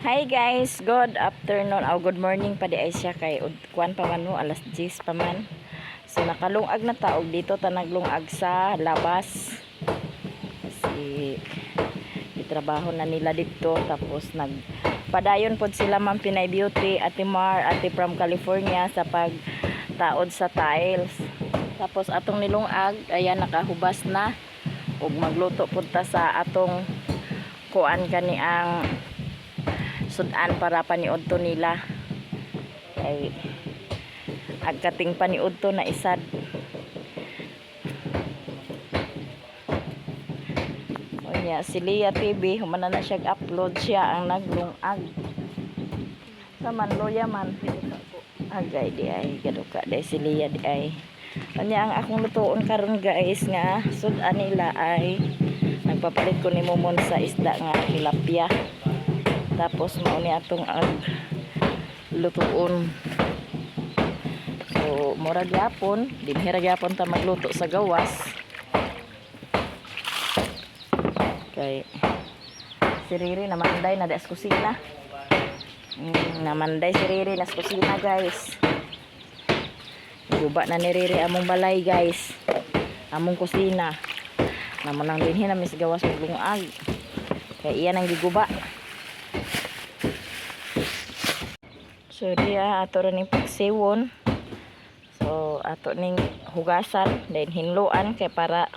Hi guys, good afternoon o good morning pa di ay siya kay kuan pa man mo, alas 10 pa man. So nakalungag na ta og dito ta naglungag sa labas. Kasi gitrabaho na nila dito, tapos nagpadayon pod sila Ma'am Pinay Beauty, Ate Mar, Ate from California sa pagtaod sa tiles. Tapos atong nilungag, ayan, nakahubas na ug magluto pud ta sa atong kuan kani ang sudan para paniudto nila kay agkating paniudto na isad. Unya si Leah TV, humana na siya upload, siya ang naglungag sa man loya man agay di ay gaduka di si Leah di ay. Unya ang akong lutuon karon guys nga sudan nila ay nagpapalit ko ni Momon sa isda nga tilapia, tapos mao ni atong ag lutuon. So mura gyapon dinhi ra gyapon ta magluto sa gawas kay si Riri namanday na sa kusina. Namanday si Riri na sa kusina guys. Guba na ni Riri among balay guys, among kusina naman lang. Dinhi na sa gawas maglungag kay iyan ang giguba. So diya ato ra ning pagsiwon. So ato ning hugasan then hinluan kay para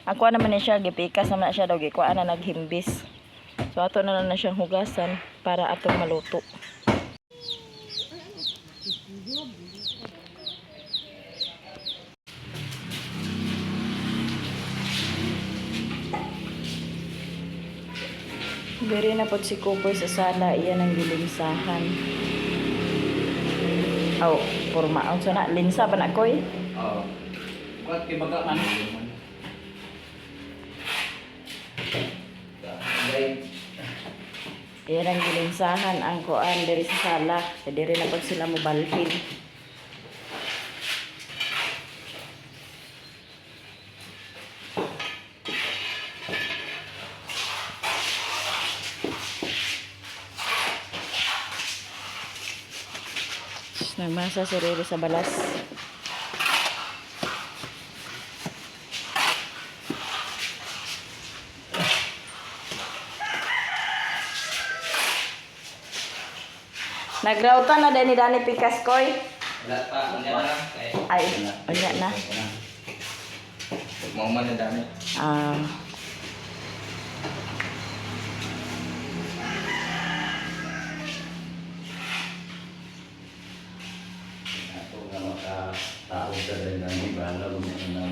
ang kuha naman ni siya, gipikas naman na siya daw, gikuha na naghimbis. So ato na lang na siyang hugasan para atong maluto. Diri na pod si Kukoy sa sala, iyan ang gilinsahan. Aw, porma unsa na linsa ba na koy? Oo. Kuat kay baga man. Dahil Iyan ang gilinsahan ang kuan diri sa sala. Kay diri na pud sila mobalhin. Nagmasa si Riri sa balas. Nagrautan na din ni Danny Pikas koy. Wala pa, unya na lang. Kay Ay, unya na. Mao man na dami. Ah. Ako nga makataog sa rin ng bahala mo na.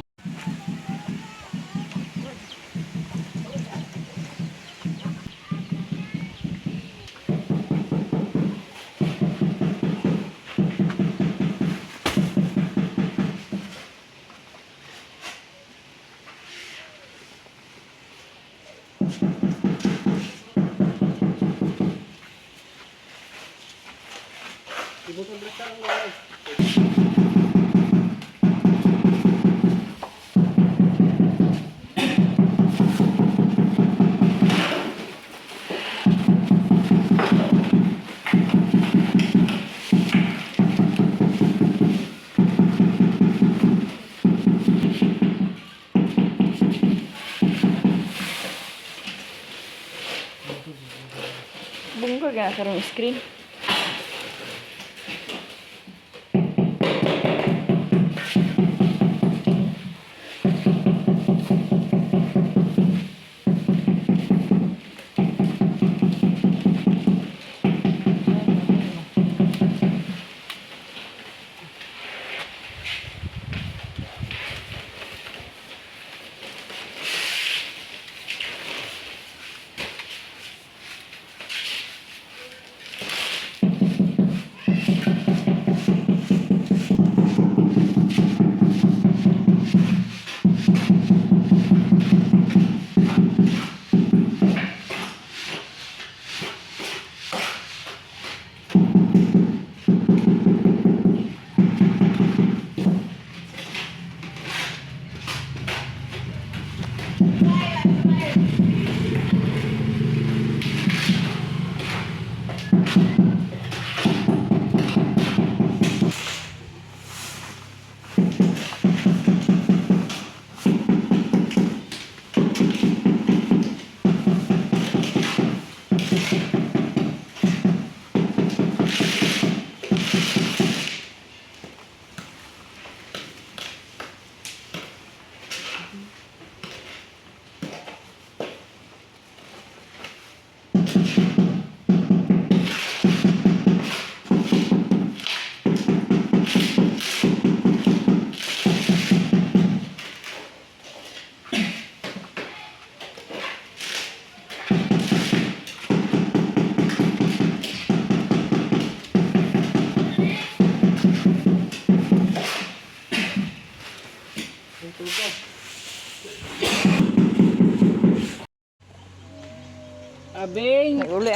Bungkol ka karong screen.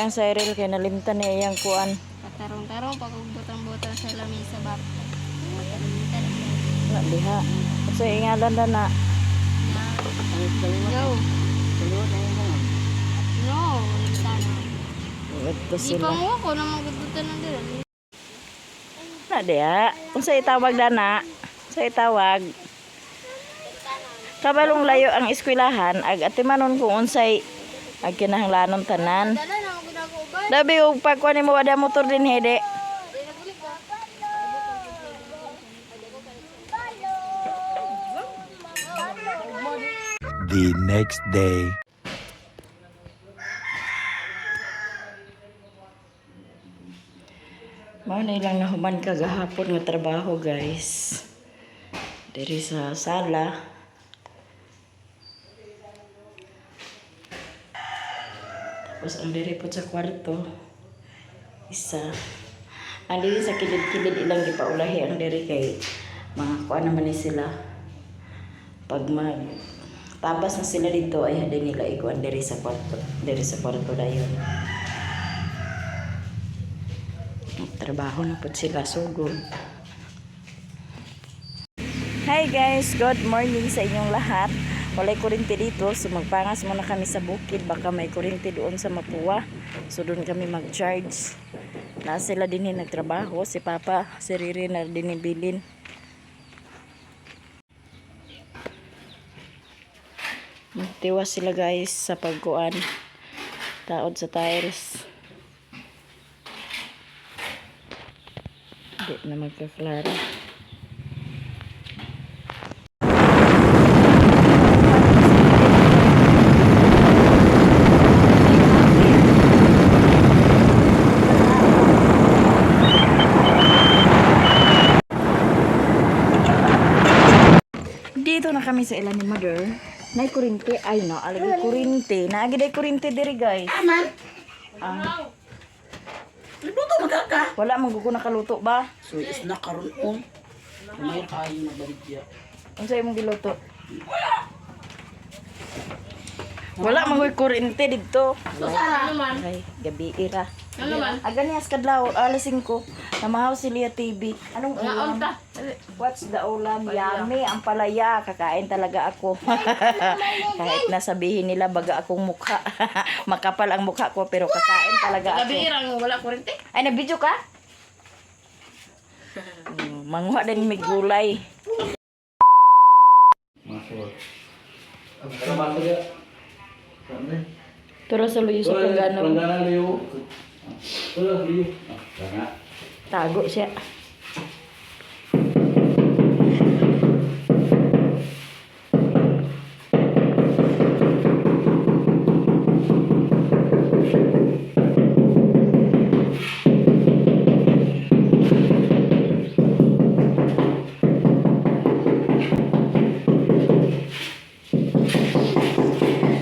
ang Cyril kay nalimtan niya iyang kuan. Patarong-tarong pag butang-butang sa lamisa ba. Na diha. So ingalan na na. No. No, sana. Ito Di sila. pa mo ako na magudutan ng dira. Na diha. Unsa itawag na na? Unsa itawag? Kabalong layo ang eskwelahan ag atimanon kung unsay ag kinahanglanon tanan. Dala na ako ginagawa. Dabi og pagkuan nimo wala motor din hede. The next day. Mao na ilang nahuman kagahapon nga trabaho, guys. Diri sa sala. Tapos ang diri po sa kwarto. Isa. Ang diri sa kilid-kilid ilang gipaulahi ang diri kay mga kuan naman ni sila. Pag mag tabas na sila dito ay hadin nila ikuan diri sa kwarto dayon. Trabaho na po sila sugod. Hi guys, good morning sa inyong lahat. Walay kurinti dito, so magpangas muna kami sa bukid. Baka may kurinti doon sa Mapua. So doon kami mag-charge. Na sila din yung nagtrabaho, si Papa, si Riri na din yung bilin. Magtiwas sila guys sa pagkuan. Taod sa tiles. Hindi na magkaklaro. Dito na kami sa ilan ni Mother. Nay kurinte ay no, alagi kurinte. Naagi day kurinte diri guys. Aman. Ah. Luto magaka. Wala man ko nakaluto ba? So is na karon on. May kayo mabaligya. Unsa imong giluto? Wala man ko'y kurinte didto. Ay, gabi ira. Ano man? Aga niya sa kadlaw, alas 5. Namahaw si Lia TV. Anong ulam? What's the ulam? Yummy, ang palaya. Kakain talaga ako. Kahit na sabihin nila baga akong mukha. Makapal ang mukha ko pero kakain talaga ako. Gabi irang wala kurente. Ay, nabidyo ka? Manguha din may gulay. Masuk. Pero masuk ya. Pero sa luyo sa planggana. Planggana liyo. Tuh, liyo. Tama. Tago siya.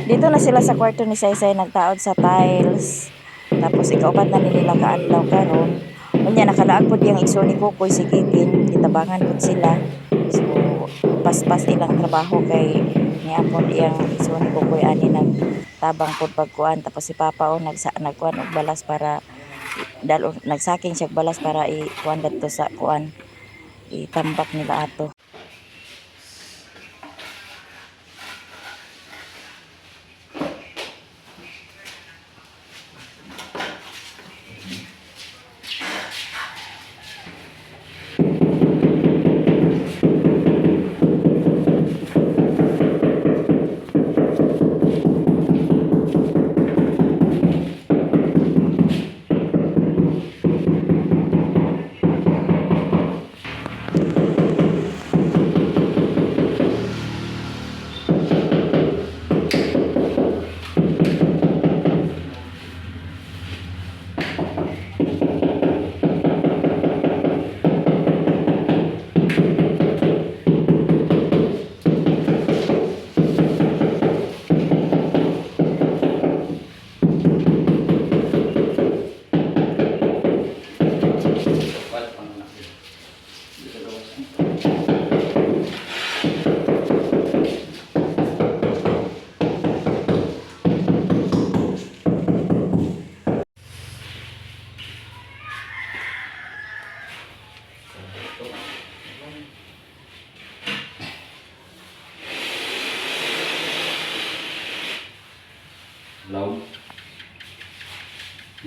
Dito na sila sa kwarto ni Saysay nagtaod sa tiles. Tapos ikaupat na ni nila kaadlaw karon. Unya nakalaag pod iyang igsoon ni Kukoy si Kikin, gitabangan pod sila. So paspas ilang trabaho kay niapon iyang igsoon ni Kukoy ani nagtabang pod pagkuan tapos si Papa o nagsa nagkuan og balas para dalo nagsaking siya og balas para i-kuan dadto sa kuan itambak nila ato.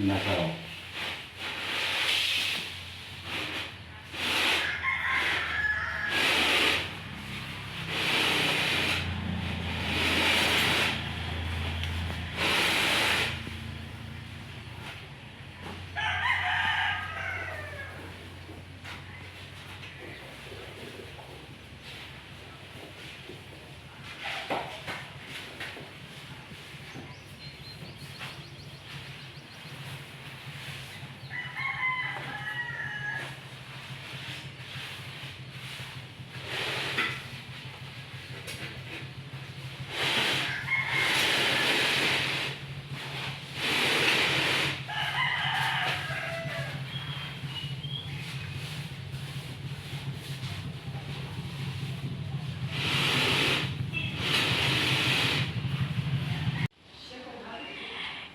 Nakaw.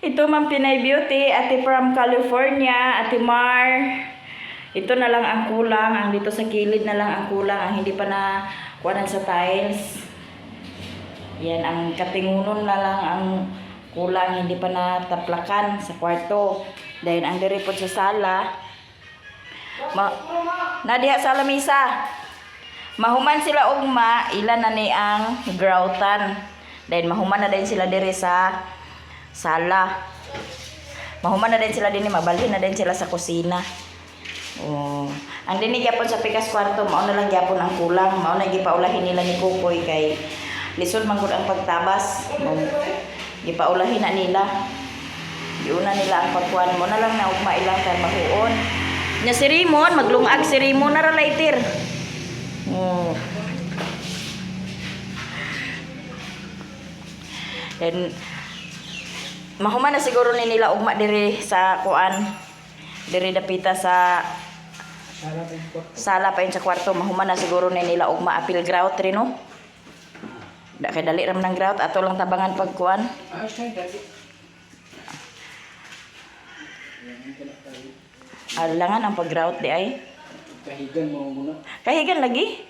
Ito, Ma'am Pinay Beauty, Ate from California, Ate Mar. Ito na lang ang kulang, ang dito sa kilid na lang ang kulang, ang hindi pa na kuwanan sa tiles. Yan, ang katingunon na lang ang kulang, hindi pa na taplakan sa kwarto. Dahil ang diri pod sa sala, ma na diha sa lamisa. Mahuman sila ugma, ilan na ni ang groutan. Dahil mahuman na din sila diri sa sala. Mahuman na din sila din, mabalhin na din sila sa kusina. Oh. Ang dinig gyapon sa pikas kwarto, mao na lang gyapon ang kulang, mao na gipaulahin nila ni Kukoy kay lisod man gud ang pagtabas. Mao gipaulahin na nila. Giuna nila ang pagkuan mo na lang na ugma ilang trabahoon. Nya si Raymond, maglungag si Raymond na ra lighter. Oh. Then mahuman na siguro ni nila ugma diri sa kuan diri dapita sa sala pa yun sa kwarto, mahuman na siguro ni nila ugma apil grout rin, no? Da kay dali ram ng grout ato lang tabangan pag kuan. Alangan ang pag-grout di ay. Kahigan mo muna. Kahigan lagi.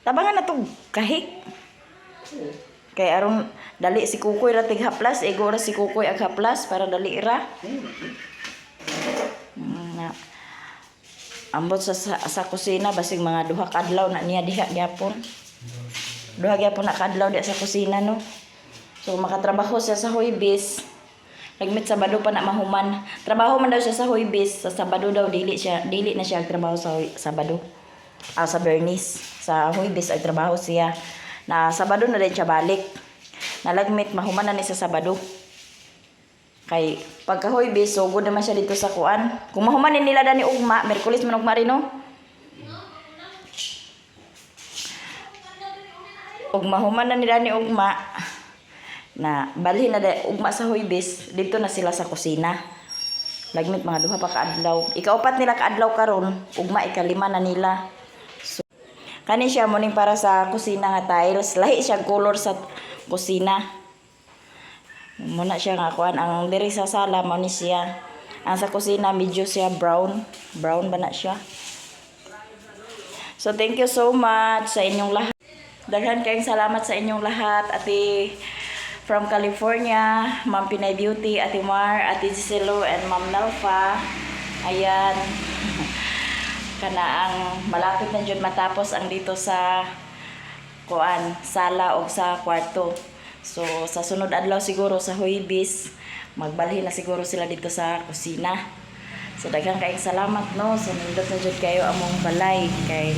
Tabangan na to kahig. Kay aron dali si Kukoy ra tig haplas, igo ra si Kukoy ag haplas para dali ra. Na. Ambot sa kusina basig mga duha ka adlaw na niya diha gyapon. Duha gyapon na kaadlaw diha sa kusina, no. So makatrabaho siya sa Huybis. Nagmit Sabado pa na mahuman. Trabaho man daw siya sa Huybis, sa Sabado daw dili siya dili na siya trabaho sa Sabado. Ah, sa Bernice. Sa Huybis ay trabaho siya. Na Sabado na din siya balik. Nalagmit mahuman na ni sa Sabado. Kay pagka Huybis, sugod naman siya dito sa kuan. Kung mahuman ni nila dani ugma, Merkulis man ugma rin, no. Ug mahuman na nila ni ugma na balhin na ugma sa Huybis, dito na sila sa kusina. Lagmit mga duha pa kaadlaw. Ikaupat nila kaadlaw karon, ugma ikalima na nila. So, kani siya muning para sa kusina nga tiles. Lahi siya color sa kusina. Muna siya nga kuan ang diri sa sala mao ni siya. Ang sa kusina medyo siya brown. Brown ba na siya? So thank you so much sa inyong lahat. Daghan kayong salamat sa inyong lahat, Ate from California, Ma'am Pinay Beauty, Ate Mar, Ate Giselo, and Ma'am Nalfa. Ayan. Kana ang malapit na jud matapos ang dito sa kuan, sala o sa kwarto. So sa sunod adlaw siguro sa Huybis, magbalhin na siguro sila dito sa kusina. So daghan kayong salamat, no. So nindot na jud kayo among balay kay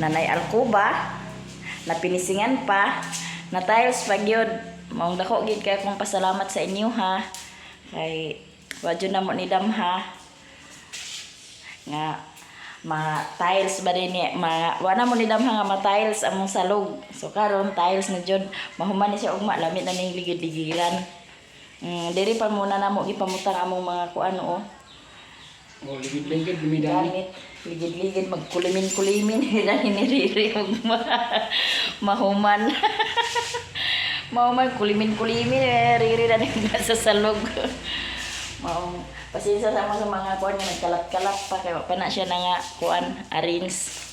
Nanay Alcoba na pinisingan pa na tiles pa gyud. Maong dako gyud kay akong pasalamat sa inyo ha. Kay wa jud na mo ni damha nga ma tiles ba din ni ma wa na mo ni damha nga ma tiles among salog. So karon tiles na jud, mahuman ni siya ugma, lamit na ning ligid-ligiran. Diri pa muna namo gipamutang among mga kuan, oh. Oh, ligid-ligid, dumidani. Gamit, ligid-ligid, magkulimin-kulimin, dahil ni Riri og mahuman. Mahuman, kulimin-kulimin, eh, Riri na rin sa salog. Maong, pasensya sa mga kuan nga nagkalat-kalat pa, kaya pa na siya na nga kuan, arrange.